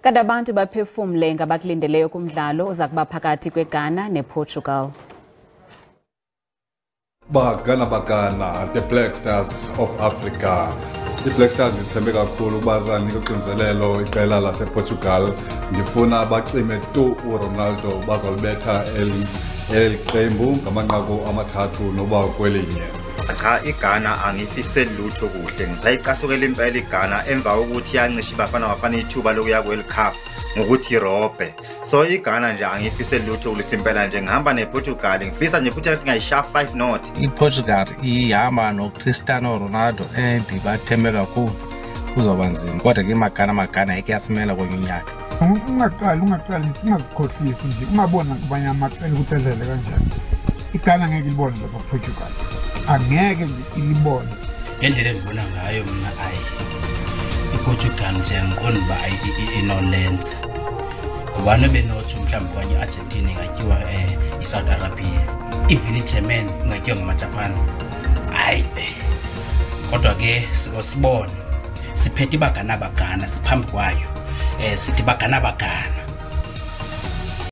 Kanti abantu baphefumle ngabakulindeleyo kumdlalo oza kuba phakathi kweGhana nePortugal. Bagana Bagana, the Black Stars of Africa. I-Black Stars ndizithembe kakhulu ukuba zanika uxinzelelo iqela lasePortugal. Ndifuna bacime tu uRonaldo, bazolibetha eli qembu ngamanqaku 3 noba kwelinye. Cha, iGhana angifiseli lutho kuhle. Ngisayicasukela impela iGhana emva kokuthi yancisha iBafana Bafana ithuba lokuya kwi-World Cup ngokuthi irobhe. So iGhana nje angifiseli lutho kuhle impela nje. Ngihamba nePortugal, ngifisa nje futhi ngayishaya 5-0. IPortugal ihamba noCristiano Ronaldo endibathembe kakhulu, kuzoba nzima. Kodwa ke iMagana Magana ayike yasimela kwenye unyaka. Ungaqali singazikhohlisi nje, ungabona kubanye amaqela ukuthi adlale kanjani. iGhana ngeke ilibone lapha Portugal, angeke nje ilibone. Ngendlela endibona ngayo mna, ayi iPortugal nje andiqondi uba inolenza. Ngubani ebenotsho mhlawumbi okanye iArgentina ingatyiwa iSaudi Arabia, even iGermany ingatyiwa ngamaJapan. Hayi, kodwa ke sikosibone siphethe iBagana Bagana, siphambi kwayo, sithi Bagana Bagana.